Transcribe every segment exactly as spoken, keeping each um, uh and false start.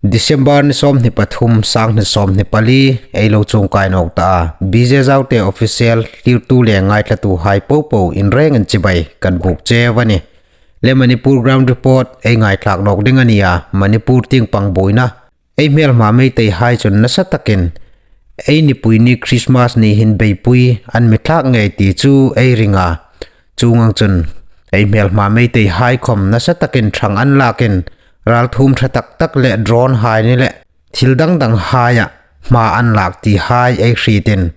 December ni sawmhni pathum, sanghni sawmhni pali, ei lo chuongkai nawk ta a. B J Zaute official thlirtu le ngaithlatuhai popo inrengin chibai kan buk cheu a nih. Le Manipur Ground Report ei ngaithlak nawk ding a nih a, Manipur tieng pang buoina ei hmelma Meiteihai chun nasa takin ei nipui ni Christmas ni hin beipui an mi thlak ngei ti chu ei ring a. Chuong ang chun ei hmelma Meiteihai khom nasa takin ṭhang an lakin ralthuom ṭha tak tak le drone hai ni le thil dang dang haia hma an lak ti hai ei hrietin,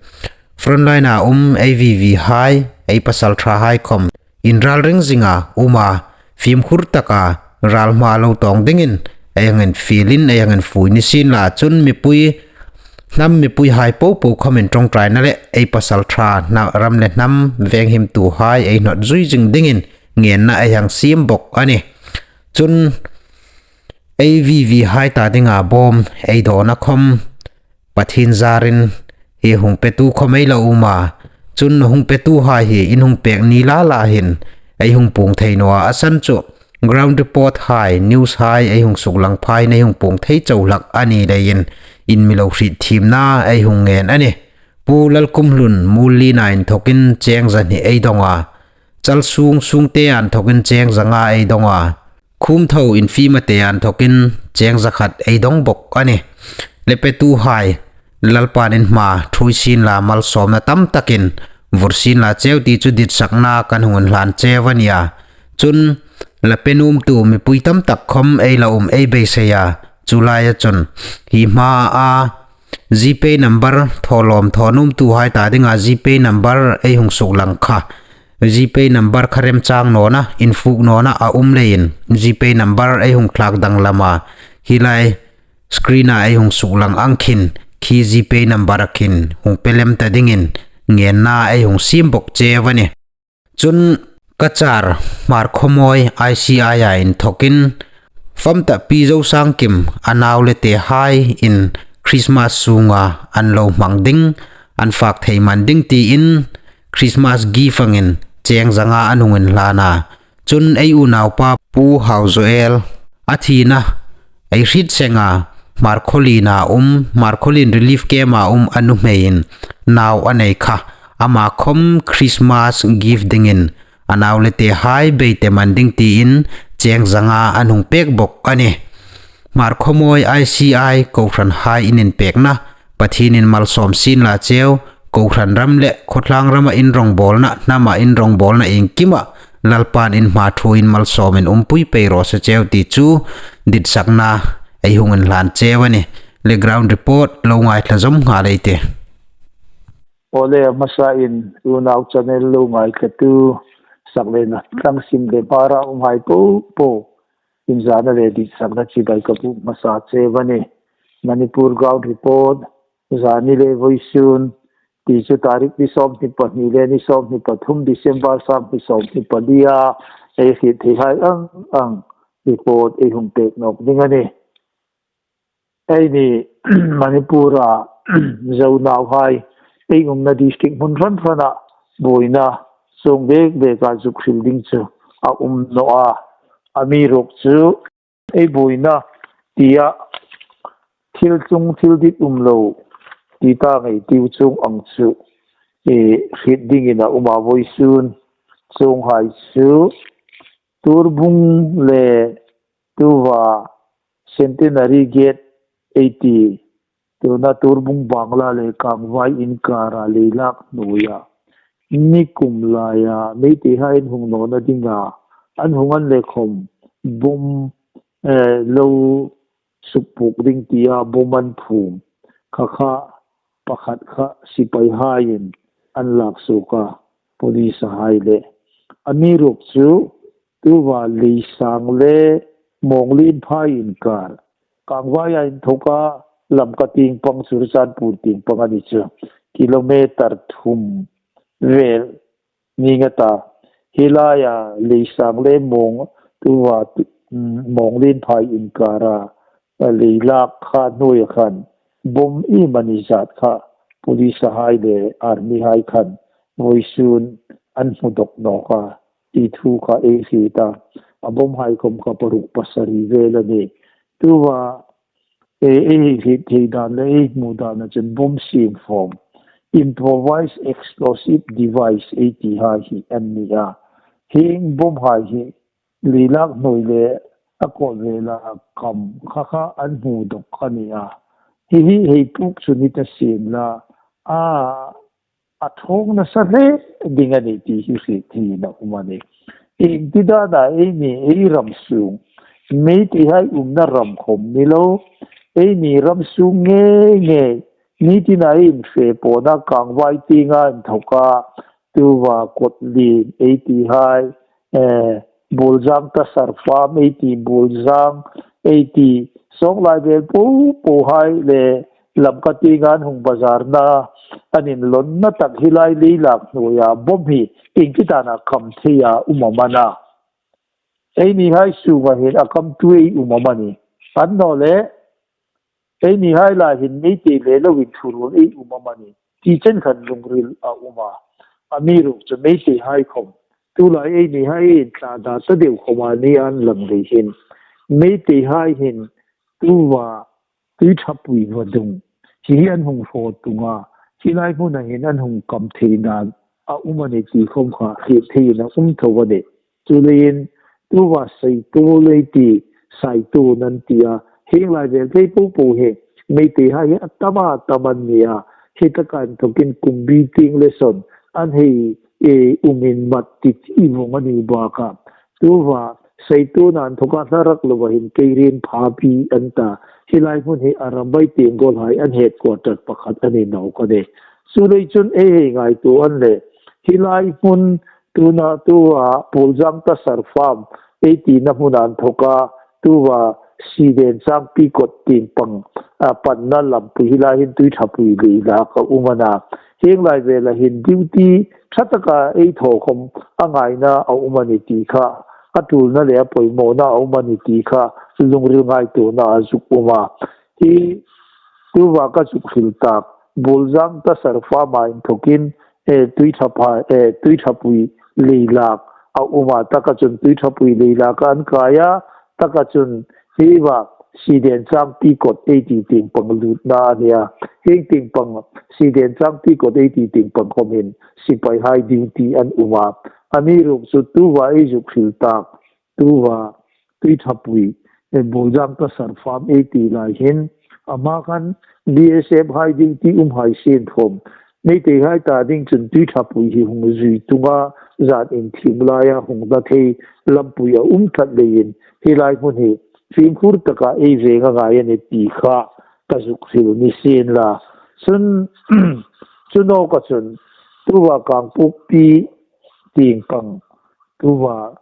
frontline-a um ei V V hai, ei pasalṭhahai khom inralring zinga um a, fimkhur taka ral hma lo tawng dingin ei hang infielin, ei hang infui ni sien la chun mipui, hnam mipuihai popo khomin ṭawngṭaina le ei pasalṭha hna, ram le hnam venghimtuhai ei hnawt zui zing dingin ngenna ei hang siem bok a nih. Chun ei V V hai ta dinga bawm ei dawna khom Pathien zarin hi hung petu khom ei lo um a. Chun hung petuhai hi in hung pek ni la la hin ei hung puong thei naw a, a san chu Ground Report hai, news hai ei hung suklang phain ei hung puong thei chau hlak a ni leiin in mi lo hriet thiemna ei hung ngen a nih. Pu Lalkumhlun Mullina inthokin cheng zahni ei dawng a. Chalsung Sungte inthokin cheng zanga ei dawng a. Khumtho Infimate inthokin cheng zakhat ei dawng bok a nih. Le petuhai, Lalpan in hma ṭhuoi sien la malsawmna tam takin vur sien la cheu ti chu ditsakna kan hung inhlan cheu a nih a. Chun la pe nuomtu mipui tam tak khom ei lo um ei beisei a. Chu laia chun hi hmaa GPay number thaw lawm thaw nuomtuhai ta dinga GPay number ei hung suklang kha, GPay number kha remchang nawna, infuk nawna a um leiin GPay number ei hung thlak danglam a. Hi lai screen-a ei hung suklang ang khin, khi GPay number-a khin hung pe lem ta dingin ngenna ei hung siem bok cheu a nih. Chun Cachar Hmarkhawmawi I C I-a inthokin Famtah Pi Zosangkim a nau le tehai in Christmas sunga an lo hmang ding, an fak thei man ding tiin Christmas gift angin cheng zanga an hung inhlan a. Chun ei unaupa Pu Hau Joel a thina ei hriet seng a, Hmarkhawlien-a um, Hmarkhawlien relief camp-a um a nuhmeiin nau a nei kha, ama khom Christmas gift dingin a nau le tehai bei te man ding tiin cheng zanga an hung pek bok a nih. Hmarkhawmawi I C I kohranhai in inpekna Pathienin malsawm sien la cheu, kohran ram le khawtlang rama in rongbawlna, hnama in rongbawlna iengkima Lalpan in hma ṭhuoiin malsawmin umpui pei raw se cheu ti chu ditsakna ei hung inhlan cheu a nih. Le Ground Report lo ngaithla zawm nghal ei tih. Awle, a hmasain unau channel lo ngaithlatu sak le na tlang sim le hmara umhai popo in zana le ditsakna chibai ka buk hmasa cheu a nih. Manipur Ground Report, zani le vawisun, ti chu tarik ni sawmhni pahni le ni sawmhni pathum December sanghni sawmhni palia ei hriet theihai ang ang report ei hung pek nawk ding a nih. Eini Manipur-a Zo nauhai ei umna district hmun hran hrana buoina chuong bek beka zuk hril ding chu a um naw a. Amiruokchu ei buoina tia thil chung thil dit um lo ti ta ngei tiu chuong ang chu, e, hriet dingin a um a, vawisun chuonghai chu Turbung le Tuva Centenary Gate ei ti, tuna Turbung Bangla le Kangvai inkara leilak hnuoia nikum laia Meiteihai an hung nawna dinga an hung an le khom bom, eh, lo sukpuk ding tia bom an phum kha kha pakhat kha sipaihaiin an lak suok a, police-hai le. Amiruokchu Tuva Leisang le Mawnglinphai inkar, Kangvaia inthoka Lamka tieng pang, Churachandpur tieng pang a ni chu, kilometer thum vel ni nga ta. Hi laia Leisang le Mawng, Tuva, mm, Mawnglinphai inkara leilak kha hnuoia khan bom iemani zat kha police-hai le army-hai khan vawisun an hmu dawk nawk a, ti thu kha ei hriet a. A bomhai khom kha paruk pasari vel a nih. Tuva ei hriet thei dan le ei hmu dan a chun bomb siem form, improvised explosive device ei ti hai hi an ni a. Hieng bomb hai hi leilak hnuoi le a kawt vela kam kha kha an hmu dawk a ni a. Hi hi hei puk chu ni ta sien la, a a thawng nasa hle ding a ni ti hi hriet theiin a um a ni. Ieng ti dana ei ni ei ram sung, Meitei hai umna ram khom ni lo, ei ni ram sung ngei ngei, ni tina ei infe pawna Kangvai tienga inthoka, tuva Kotlin ei ti hai, eh, Buolzang Tasar Farm ei ti, Buolzang ei ti, sawng lai vel po po hai le Lamka tienga an hung bazarna, an inlawnna tak hi lai leilak hnuoia bomb hi ieng ti dana kam theia um am a na. Ei ni hai sunga hin a kamtu ei um am a ni. Annawleh, ei ni hai lai hin Meitei le lo inthuruol ei um am a ni ti chen khan lungril a um a. Amiruokchu Meitei hai khom tulai ei ni hai inthlada ta deu khoma ni an lang lei hin, Meitei hai hin tuva Tuiṭhapui vadung hi an hung hraw tung a, hi lai hmuna hin an hung kam thei dan a um a ni ti khom kha hriet theiin a um tho a ni. Chuleiin, tuva Saituol ei ti, Saituon an ti a, hieng lai vel thei po po hi Meitei hai hi a tam a tam an ni a, hi taka inthokin Kumbi tieng le sawn an hei, eh, um inmat ti i vawng a ni bak a. Tuva Saituona inthoka hla rak lova hin Keirien Phapi an ta, hi lai hmun hi Arambai Tenggol hai an headquarter pakhat a ni nawk a ni. Chuleiin chun ei hei ngaituo an leh, hi lai hmun tuna tuva Buolzang Tasar Farm ei tina hmuna inthoka tuva Siden Changpi Kot tieng pang, a, panna lampui hi lai hin Tuiṭhapui leilak a um a na. Hieng lai vela hin duty ṭha taka ei thaw khom a ngaina a um a ni ti kha, a tulna le a poimawna a um a ni ti kha lungril ngaituona a zuk um a. Hi tuva ka zuk hril tak, Buolzang Tasar Farm-a inthokin, eh, Tuiṭhapha-, eh, Tuiṭhapui leilak a um a, taka chun Tuiṭhapui leilaka an kai a, taka chun hi va Siden Changpi Kot ei ti tieng pang lutna a ni a. Hieng tieng pang, Siden Changpi Kot ei ti tieng pang khom hin sipai hai duty an um a. Amiruokchu tuva ei zuk hril tak, tuva Tuiṭhapui, eh, Buolzang Tasar Farm ei ti lai hin, ama khan B S F hai duty um hai sien khom, Meitei hai ta ding chun Tuiṭhapui hi hung zui tung a, zan inthim laia hung la thei lampui a um tlat leiin, hi lai hmun hi fimkhur taka ei veng a ngai a ni ti kha ka zuk hril ni sien la. Chun, chu nawka chun, tuva Kangpokpi tieng pang, tuva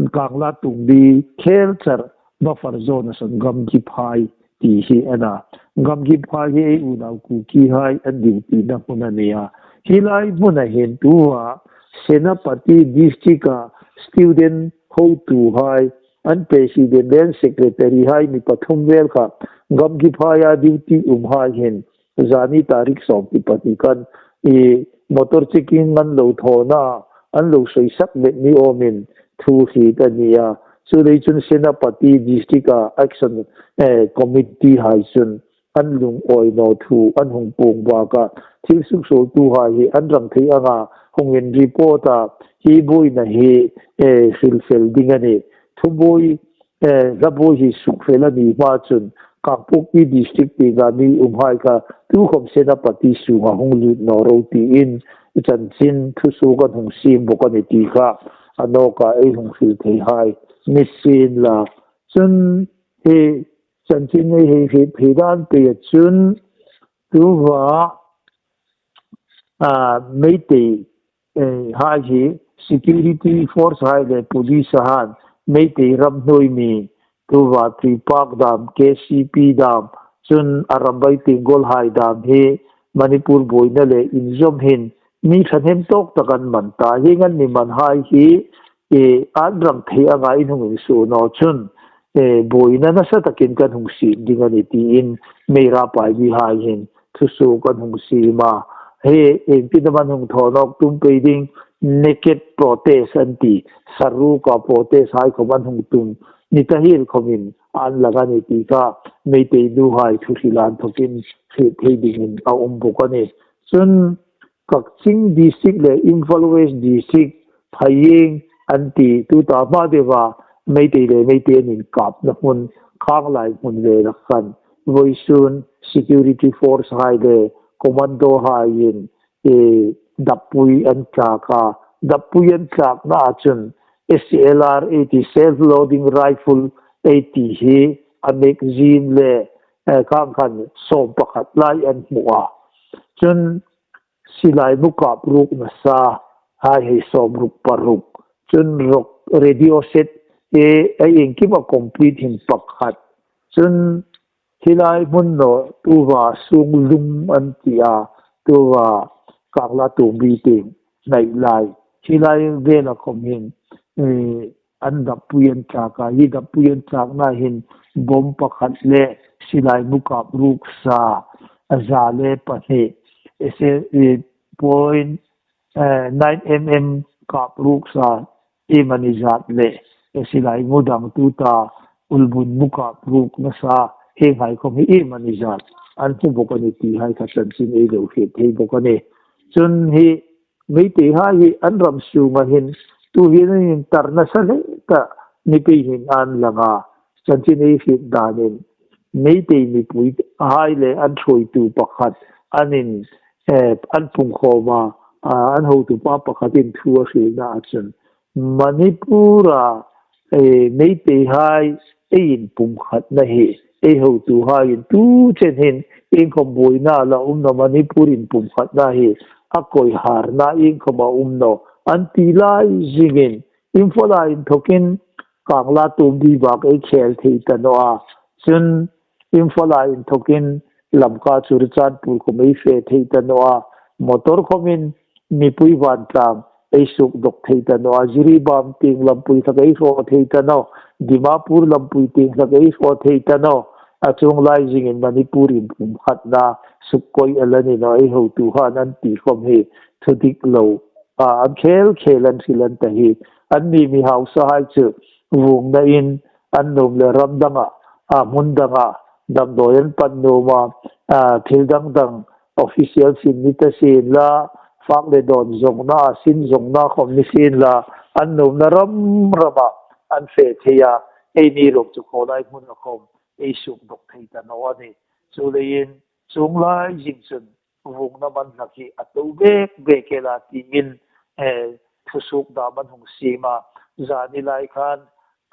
Kanglatungbi khel char buffer zone-a sawn Gamgiphai ti hi a na. Gamgiphai hi ei unau Kuki hai an duty-na hmun a ni a. Hi lai hmuna hin tuva Senapati District-a student hotuhai, an president le an secretary hai mi pathum vel kha Gamgiphai-a duty um hai hin zani tarik sawmhni pahni khan, i, motor checking an lo thawna, an lo sawisak met ni awmin thu hriet a ni a. Chuleiin chun Senapati District-a Action, eh, Committee hai chun an lungawi naw thu an hung puong bak a. Thil suksuoltuhai hi an rang thei anga hung inreport a, hi buoina hi, eh, hrilfel ding a ni. Thubuoi, eh, hla buoi hi sukfel a ni hma chun, Kangpokpi District tienga mi um hai kha, tukhom Senapati sunga hung lut naw ro tiin, chanchin thusuok an hung siem bawk a ni ti kha, a nawka ei hung hril thei hai ni sien la. Chun, hi chanchin ei hei hriet phei dan peia chun, tuva, a, Meitei, eh, hai hi security force hai le police han Meitei ram hnuoi mi, tuva Tripak dam, K C P dam, chun Arambai Tenggol hai dam hi Manipur buoina le inzawm hin mi thahnem tawk tak an man ta. Hieng an mi man hai hi, eh, an rang thei anga in hung insuo naw chun, eh, buoina nasa takin kan hung siem ding a ni tiin Meira Paibihai hin thusuok an hung siem a. Hi, eh, ieng tin am an hung thaw nawk tum pei ding, naked protest an ti, saruka protest hai khom an hung tum ni ta hiel khomin an lang a ni ti kha Meitei nuhai thuhril an thokin hriet thei dingin a um bawk a ni. Chun Kakching District le Imphal West District, Phayeng an ti, tuta hma deua Meitei le Meitei an inkapna hmun, khanglai hmun vela khan vawisun security force hai le commando haiin, e, dappui an tlak a, dappui an tlakna a chun S L R ei ti, self loading rifle ei ti hi, a magazine le, e, khang khan sawm pakhat lai an hmu a. Chun silai mu kap ruk nasa hai hei sawmruk paruk. Chun rock radio set e, a iengkima complete hin pakhat. Chun hi lai hmun naw tuva Sunglung an ti a, tuva Kangla Tumbi tieng hnaih lai. Hi lai vela khom hin, e, an dappui an tlak a, hi dappui an tlakna hin bomb pakhat le silai mu kap ruk sa, a za le pahni, ese, e, point, e, nine M M kap ruk sa, iemani zat le, e, silai mu dang tuta ulbun mu kap ruk nasa, hienghai khom hi iemani zat an hmu bawk a ni ti hai kha chanchin ei lo hriet thei bawk a ni. Chun hi Meitei hai hi an ram sunga hin tuhin an intar nasa hle ta ni pei hin an lang a, chanchin ei hriet danin Meitei mipui hai le an thuoitu pakhat an in, eh, an pungkhawm a, ah, an hotupa pakhatin thu a hrilna a chun Manipur-a, eh, Meitei hai ei inpumkhatna hi, ei hotuhaiin tu chen hin iengkhom buoina la um naw, Manipur inpumkhatna hi a koi harna iengkhom a um naw an ti lai zingin, Imphal-a inthokin Kangla Tumbi bak ei khel thei ta naw a. Chun Imphal-a inthokin Lamka Churachandpur khom ei fe thei ta naw a. Motor khomin mipui vantlang ei sukdawk thei ta naw a. Jiribam tieng lampui hlak ei hraw thei ta naw. Dimapur lampui tieng hlak ei hraw thei ta naw. A chuong lai zingin Manipur inpumkhatna sukkoi el a ni naw, ei hotuhaiin an ti khom hi thudik lo, a, an khel khel an hril an ta hi. Anni mi hausahai chu vuongna in an nuom le ram danga, a, hmun danga damdawi an pan nuom a, a, thil dang dang official sin ni ta sien la, fak le dawn zawngna, sin zawngna khom ni sien la, an nuomna ram rama an fe thei a, eini ruok chu khaw lai hmuna khom ei sukdawk thei ta naw a ni. Chuleiin chuong lai zing chun vuongna man hlak hi a to bek bek el a tiin, eh, thusuok dam an hung siem a. Zani lai khan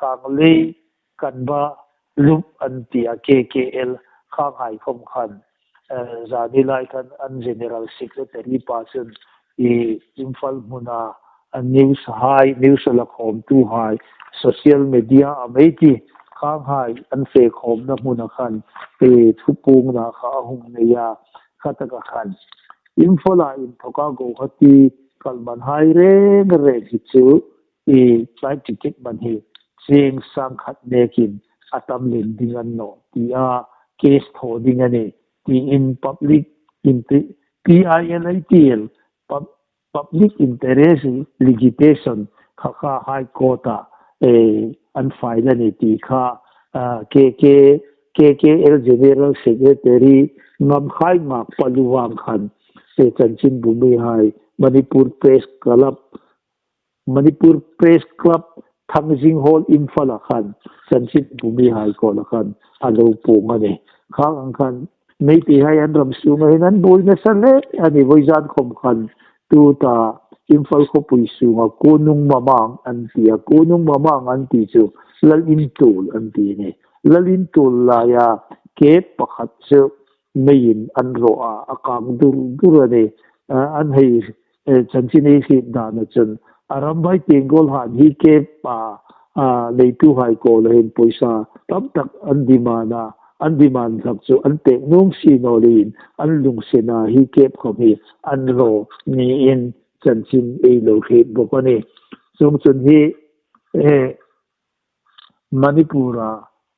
Kanglei, Kanba, Lup an ti a, K K L khanghai khom khan, eh, zani lai khan an General Secretary pa chun i Imphal hmuna a news hai, news a la khawmtuhai, social media a mei ti khanghai an fe khawmna hmuna khan, eh, thupuongna kha a hung nei a, khataka khan Imphal-a inthoka Guwahati kal man hai reng reng hi chu i flight ticket man hi cheng sang khat nekin a tam lem ding a ni naw ti a, case thaw ding a nih tiin public inti-, P I L I T L, pub-, public interest litigation kha kha High Court-a, eh, an file a nih ti kha, ah, K K, K K L General Secretary Ngamkhai Ngakpa Luvang khan, eh, chanchinbu mihai Manipur Press Club, Manipur Press Club Thangjing Hall Imphal-a khan chanchinbu mihai kuoma khan a lo puong a nih. Khang ang khan Meitei hai an ram sunga hin an buoi nasa hle a ni, vawizan khom khan tuta Imphal khawpui sunga Kunung Mamang an ti a, Kunung Mamang an ti chu Lal Intul an ti a nih. Lal Intul laia kep pakhat chu meiin an raw a, a kang dur dur a nih. A, an hei, eh, chanchin ei hriet dana chun a ram vai Tenggol han hi kep a, a, neituhai kuoma hin pawisa tam tak an demand a, an demand hlak chu an pek nuom si naw leiin an lunginsiet a, hi kep khom hi an raw niin chanchin ei lo hriet bawk a nih. Chuongchun hi, eh, Manipur-a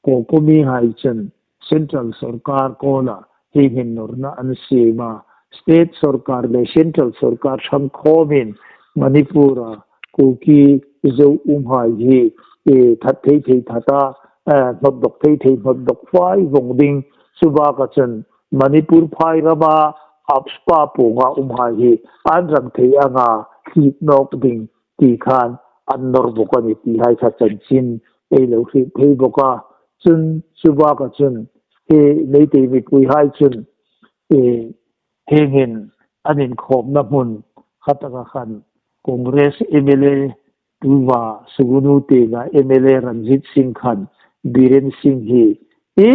COCOMI hai chun Central Sorkar kuoma hi hmangaina an siem a, State Sorkar le Central Sorkar ṭhang khawmin Manipur-a Kuki Zo umhai hi, eh, that thei thei thata, eh, hnawt dawk thei thei, hnawt dawk fai vawng ding. Chu baka chun Manipur phai rama AFSPA puonga umhai hi an rang thei anga hliep nawk ding ti khan an nawr bawk a ni ti hai kha chanchin ei lo hriet thei bawk a. Chun chu baka chun hi Meitei mipuihai chun, eh, hieng hin an inkhawmna hmun khataka khan Congress M L A tuva Sugnu tienga M L A Ranjit Singh khan Biren Singh hi i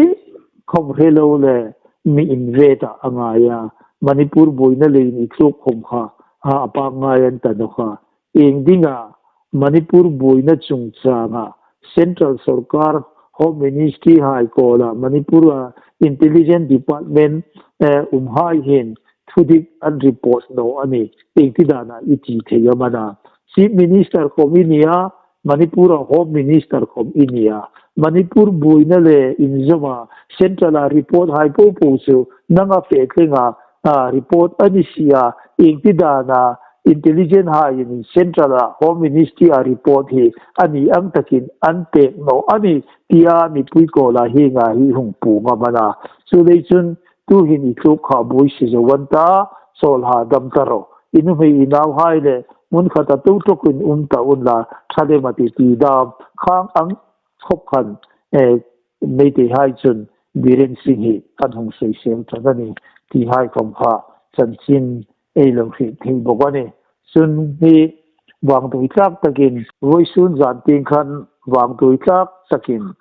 khawm hre lo le mi inveta a ngai a, Manipur buoina leiin i tluk khawm kha a, a pangngai an ta nawh kha. Ieng dinga Manipur buoina chungchanga Central Sorkar Home Ministry hai kawla Manipur a Intelligence Department, eh, umhai hin thudik an report naw a ni. Ieng ti dana i ti thei am a na? Chief Minister khawm i ni a, Manipur a Home Minister khawm i ni a. Manipur buoina le inzawma Central a report hai po po chu nanga fe tlenga, a, report a ni si a. Ieng ti dana intelligence haiin Central a Home Ministry a report hi a ni ang takin an pek naw a ni tia mipui kawla hienga hi hung puong am a na? Chuleiin chun tuhin i tluk kha buoi si zo an ta, sawlha dam ta ro. I nuhmei i nauhai le hmun khata tu tukin um ta unla, ṭha lem a ti ti dam khang ang khawp khan, eh, Meiteihai chun Biren Singh hi an hung sawisel ṭan a ni ti hai khawm kha chanchin ei lo hriet thei bawk a ni. Chun hi vangtui tlak takin vawisun zan tieng khan vangtui tlak takin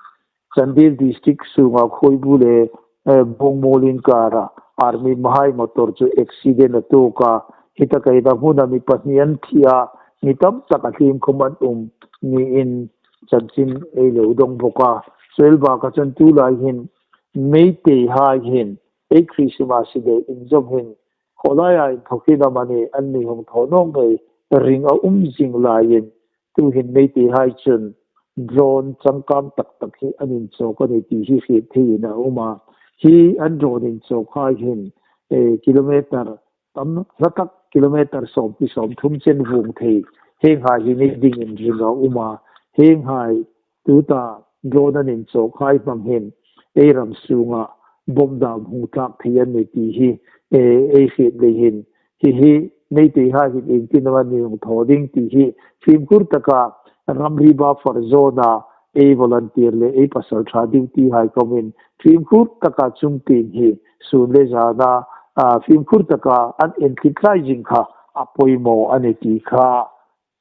Chandel District sunga Khoibu le, eh, Bongmol inkara army mahai motor chu accident a tuok a, hi taka hi hmuna mi pahni an thi a, mi tam tak a hliem khawm an um niin chanchin ei lo dawng bawk a. Chu el baka chun tulai hin Meiteihai hin ei Christmas Day inzawm hin khawlaia inthawkin amanih anni hung thaw nawk ngei ring a um zing laiin tuhin Meiteihai chun drone changkang tak tak hi an inchawk a ni ti hi hriet theiin a um a. Hi an drone inchawkhai hin, eh, kilometer tam hla tak, kilometer sawmhni sawmthum chen vuong thei hienghai hi nei dingin ring a um a. Hienghai tuta drone an inchawkhai hmang hin ei ram sunga bomb dam hung tlak thei an ni ti hi, eh, ei hriet lei hin, hi hi Meiteihai hin ieng tin am anni hung thaw ding ti hi fimkhur taka ramri buffer zone a ei volunteer le ei pasalṭha duty hai khawmin fimkhur taka chungtieng hi sun le zana, a, fimkhur taka an enthlit tlai zing kha a poimaw a ni ti kha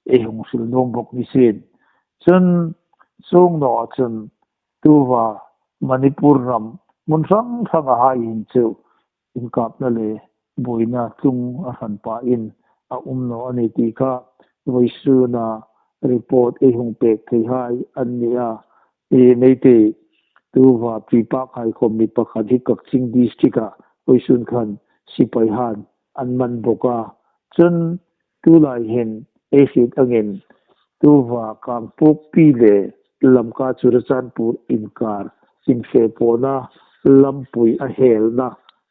ei hung hril nuom bawk ni sien. Chun chuong nawa chun tuva Manipur ram hmun hrang hranga hai hin chu inkapna le buoina tlung a hran pain a um naw a ni ti kha vawisuna report ei hung pek theihai an ni a. I Meitei tuva Pi Pak hai khawm mi pakhat hi Kakching District-a vawisun khan sipaihaiin an man bawk a. Chun tulai hin ei hriet angin tuva Kangpokpi le Lamka Churachandpur inkar infe pawna lampui a helna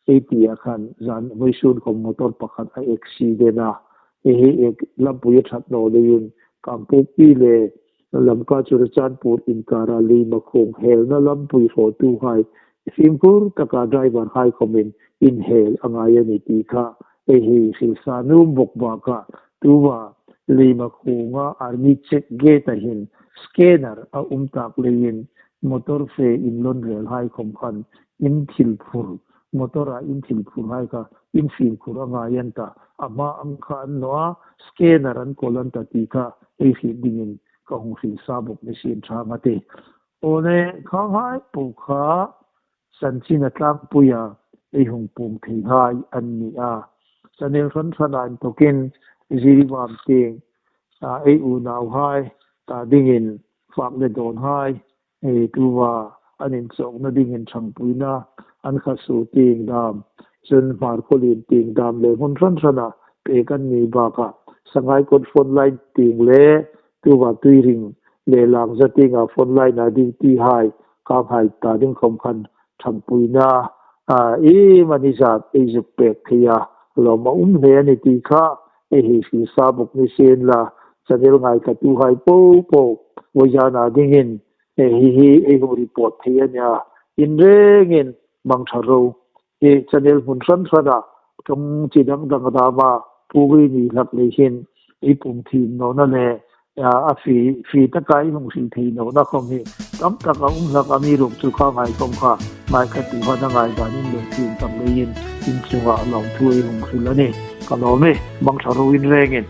ei ti a khan zan vawisun khawm motor pakhat a accident a, hi hi ek lampui a ṭhat naw leiin Kangpokpi le Lamka Churachandpur inkara leimakhuong helna lampui hrawtuhai fimkhur taka driver hai khawmin inhel a ngai a ni ti kha ei hi hril sa nuom bawk bakah tuva leimakhuonga army check gate-a hin scanner a um tak leiin motor fe inlawn rel hai khawm khan in thil phur, motor-a in thil phur hai kha in fimkhur a ngai an ta, a hma ang kha an naw a, scanner an kawl an ta ti kha ei hriet dingin ka hung hril sa bawk ni sien ṭha ngati. Aw le, khanghai po kha chanchin a tlangpuia ei hung puong theihai an ni a. Channel hran hrana inthawkin Jiribam tieng, a, ei unauhai ta dingin fak le dawnhai, ei tuva an inchawkna dingin ṭhangpuina an kha su tieng dam, chun Hmarkhawlien tieng dam le hmun hran hrana pek an ni bakah Sangaikot frontline tieng le tuva Tuiring le Langza tienga frontline-a duty hai khanghai ta ding khawm khan ṭhangpuina, a, iemani zat ei zuk pek thei a, lawm a um hle a ni ti kha ei hi hril sa bawk ni sien la, channel ngaithlatuhai po po vawizana dingin Hi hi ei hung report thei a nia. In rengin mangṭha ro. Hi channel hmun hran hrana ṭawng chi dang dang dama puri ni hlak lei hin ei pum thim nawna le a fi fi taka ei hung hril thei nawna khawm hi tam tak a um hlak a, mi rum chu kha ngai khawm kha ngai kha tu hana ngai danin lo thim tak leiin in chunga lawmthu ei hung hril a ni. Ka lawm e, mangṭha ro in rengin.